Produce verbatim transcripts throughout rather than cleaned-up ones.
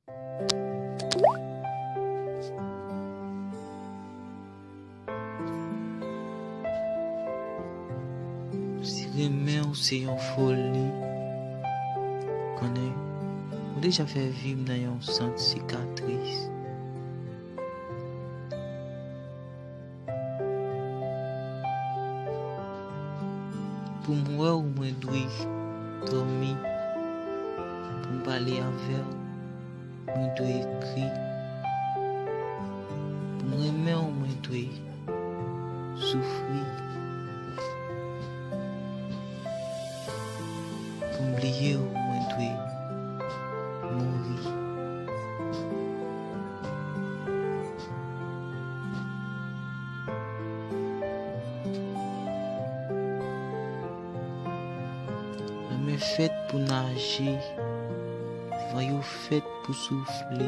Si renmen w se yon foli, konnen ou deja fè vi m nan yon sant sikatris. Pou m wè w, mwen dwe dòmi. Pou m pale avè w, mwen dwe ekri. Pou m renmen w, mwen dwe soufri. Pou m bliye w, mwen dwe mouri. Lanmè fèt pou naje, van yo fèt pou soufle,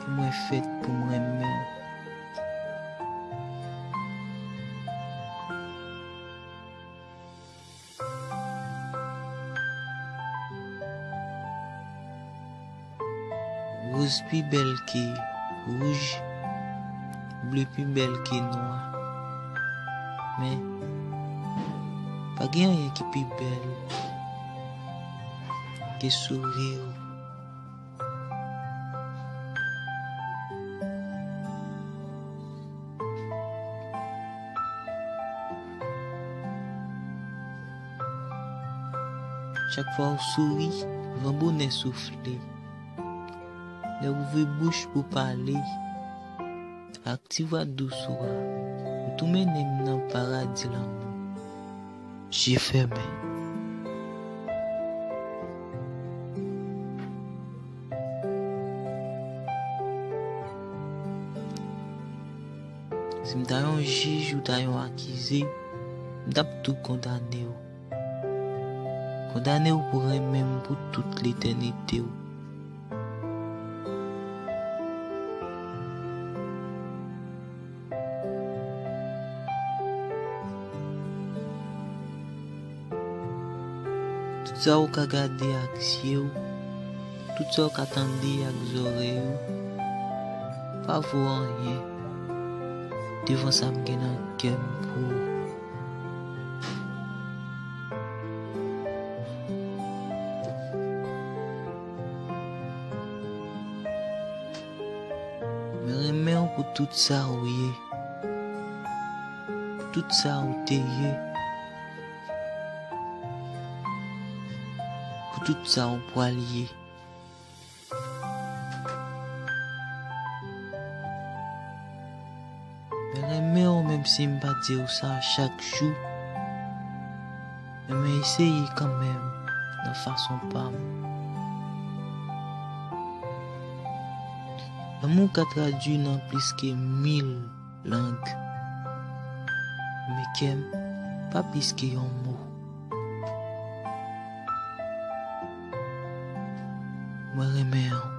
e mwen fèt pou m renmen w. Woz pi bèl ke wouj, ble pi bèl ke nwa. Men, pa gen anyen ki pi bèl ke souri w. Chak fwa w souri, van bonè soufle. Lè w ouvri bouch pou pale, ak ti vwa dous ou a, ou tou mennen m nan paradi lanmou. Je fèmen. Si m ta yon jij ou ta yon akize, m t ap tou kondane w. Kondane w pou renmen m pou tout letènite w. Tout sa ou ka gade ak zye w, tout sa ou ka tande ak zòrèy ou, pa vo anyen devan sa m gen nan kè m pou ou. Mwen renmen w pou tout sa ou ye, pou tout sa ou te ye, pou tout sa ou pral ye. Mwen renmen w menm si m pa di w sa chak jou, men mwen eseye kanmenm nan fason pa m. Lanmou ka tradui nan plis ke mil lang, men kè m pa plis ke yon mo. Mwen renmen w.